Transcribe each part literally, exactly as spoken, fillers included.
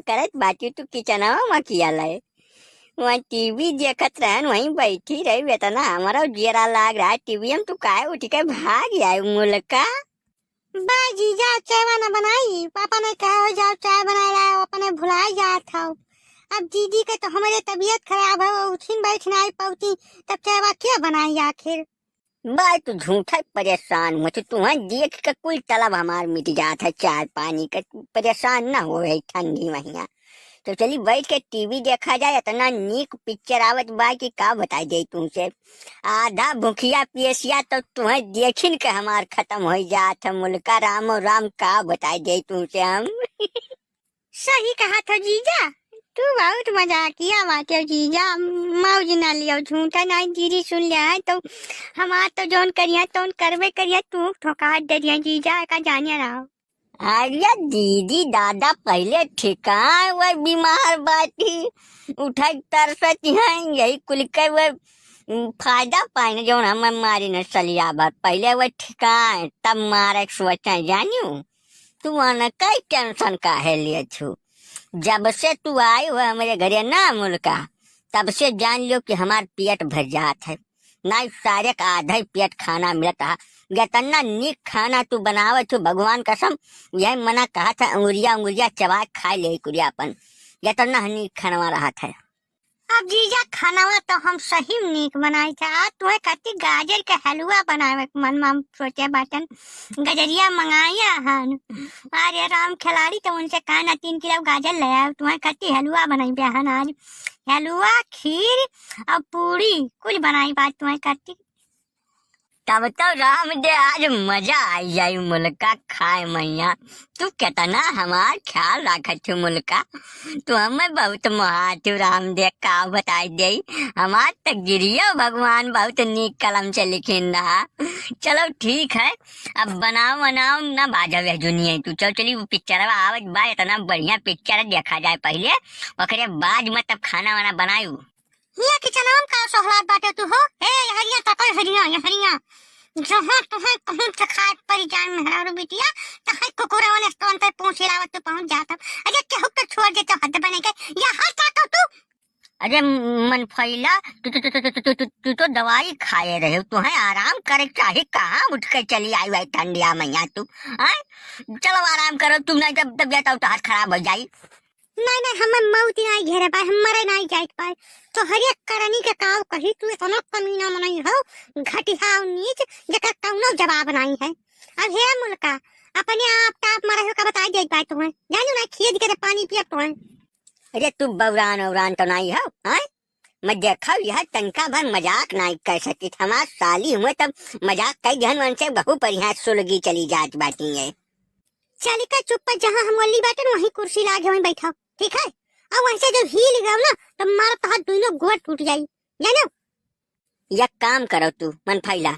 करत बाटी तू किचनवा में किया ले? वहीं टीवी देखत रहन, वहीं बैठी रही, इतना हमारा जियरा लाग रहा है टीवी में, तू काहे उठ के भाग आए मुलका? बा जीजा, चायवा न बनाई, पापा ने कहा हो जाओ चाय बनाए लाओ, अपने भुलाए जात हो। अब दीदी के तो हमारे तबीयत खराब है, वो उठिन बैठ नहीं पावती, तब चायवा क्या बनाई आखिर? बा तू झूठा परेशान हुआ, तो तुम्हें देख के कुल तलब हमार मिट जात है चाय पानी के, तू परेशान न हो ठंडी महीना। तो चली बैठ के टीवी देखा जाए, इतना नीक पिक्चर आवत बा कि का बताई दे तुमसे। आधा भुखिया पियसिया तो तुम्हें देखिन के हमार खत्म हो जात है मुलका, रामो राम का बताई दे तुमसे हम। सही कहा था जीजा, तू बहुत मजाकिया बाटे जीजा, मौज ना लियो झूठा, नहीं दीदी सुन लिया है तो हमार तो जौन करिया तौन करबे करिया, तू ठोका दे दिया जीजा, का जानिया रहो। अरे दीदी दादा, पहिले ठिकाए वह बीमार बाटी, उठे तरसत हैं, यही कुल के वह, उम, फायदा पाइन जौन हमें मारी न सलिया बात। पहिले वह ठिकाए, तब मारे के सोचे, जानियो। तू अनकई टेंशन काहे लिए छु? जब से तू आई हो हमरे घरे ना मुलका, तब से जान लियो कि हमार पेट भर जात है। नाई सारे का आधा ही पेट खाना मिलत है। इतना नीक खाना तू बनावत हो, भगवान कसम, यही मना कहा था, अंगुरिया, अंगुरिया चबा के खाए ले कुरिया अपन। इतना नीक खानवा रहत है। अब जीजा, खानवा तो हम सही में नीक बनाई था। आज तुम्हें खातिर गाजर के हलवा बनावे के मन में हम सोचे बाटन, गजरिया मंगाया हन। अरे राम खिलाड़ी, तो उनसे कहा ना, तीन किलो गाजर ले आओ, तुम्हें खातिर हलवा बनाई हन आज। हलवा, खीर और पूड़ी कुल बनाई बात तुम्हें खातिर। तब तो राम दे आज मजा आई जाई मुलका खाए मैया। तू कितना हमार ख्याल रखत हो मुलका, तू हमें बहुत मोहात हो राम दे, का बताई दे। हमार तकदीरियो भगवान बहुत नीक कलम से लिखिन रहा। चलो ठीक है, अब बनाओ बनाओ ना बाजब है दुनिया तू। चल चली वो पिक्चरवा आवत बा, इतना बढ़िया पिक्चर देखा जाए पहिले, ओकरे बाद में तब खाना वाना बनायू। हिया किचनवा में का सोहलात बाटे तू हो? ए, यहरिया तको, यहरिया, यहरिया। जहाँ तुहें कहूँ चखात परी जान मेहरारू बिटिया, तहाँ कुकुरवन स्टोन पे पूँछ हिलावत तू पहुँच जात हो। अरे केहू के छोड़ दे तो हद बने के, यहाँ ताको तू। अरे मन फैला, तू, तू, तू तो दवाई खाए रहे, तुहें आराम करे के चाही, कहाँ उठ के चली आई भाई ठंडिया मैया तू, हैं? चलो आराम करो, तू नहीं जब तबियत और तो हाथ खराब हो जाई। नहीं, नहीं, हमें मौत ही नहीं घेरे पाए, हम मरे नहीं जाए पाए। तो हर एक करनी के काव कही, तू इतना कमीना मनई हो, घटिया और नीच, जेकर कौनो जवाब नहीं है। अब हे मुलका, अपने आप टाप मरे हो का बताई दे पाए तुम्हें, जानो ना, खींच के तो पानी पिए तुम्हें। अरे तू बौरान औरान तो नहीं हो, हैं? मैं देखा यह तनका भर मजाक नहीं कर सकी, हमार साली हुए तब मजाक कर दिहन, उनसे बहुत बढ़िया सुलगी चली जात बाटी है। चलिका चुप्पा, जहाँ हम ओल्ली बाटन, वहीं कुर्सी लागे, वहीं बैठा, ठीक है? और वैसे जब हिल गयो ना, तो मार तोहार दुइनो गोड़ टूट जाई, जानो? एक काम करो तू, मन फैला,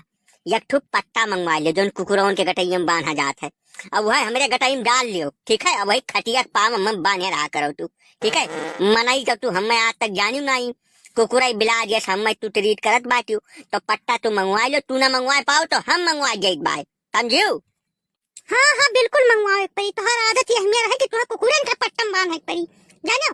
एक ठो पट्टा मंगवा ले, जौन कुकुरवन के गटैया में बांधा जात है, अब वह हमरे गटई में डाल लियो, ठीक है? अब वही खटिया के पाव में बांधे रहा करो तू, ठीक है? मनई जब तू हमें आज तक जानियो नहीं, कुकुरई बिला जैसे हमें तू ट्रीट करत बाटियो, तो पट्टा तू मंगवा लो, तू ना मंगवा पाओ तो हम मंगवा जाइत बाय, समझियो? हाँ, हाँ, बिल्कुल मंगवावे के पड़ी। तोहार आदत ये हमें रहे कि तोहार कुकुरन के पट्टा में बांधे के पड़ी। जानो,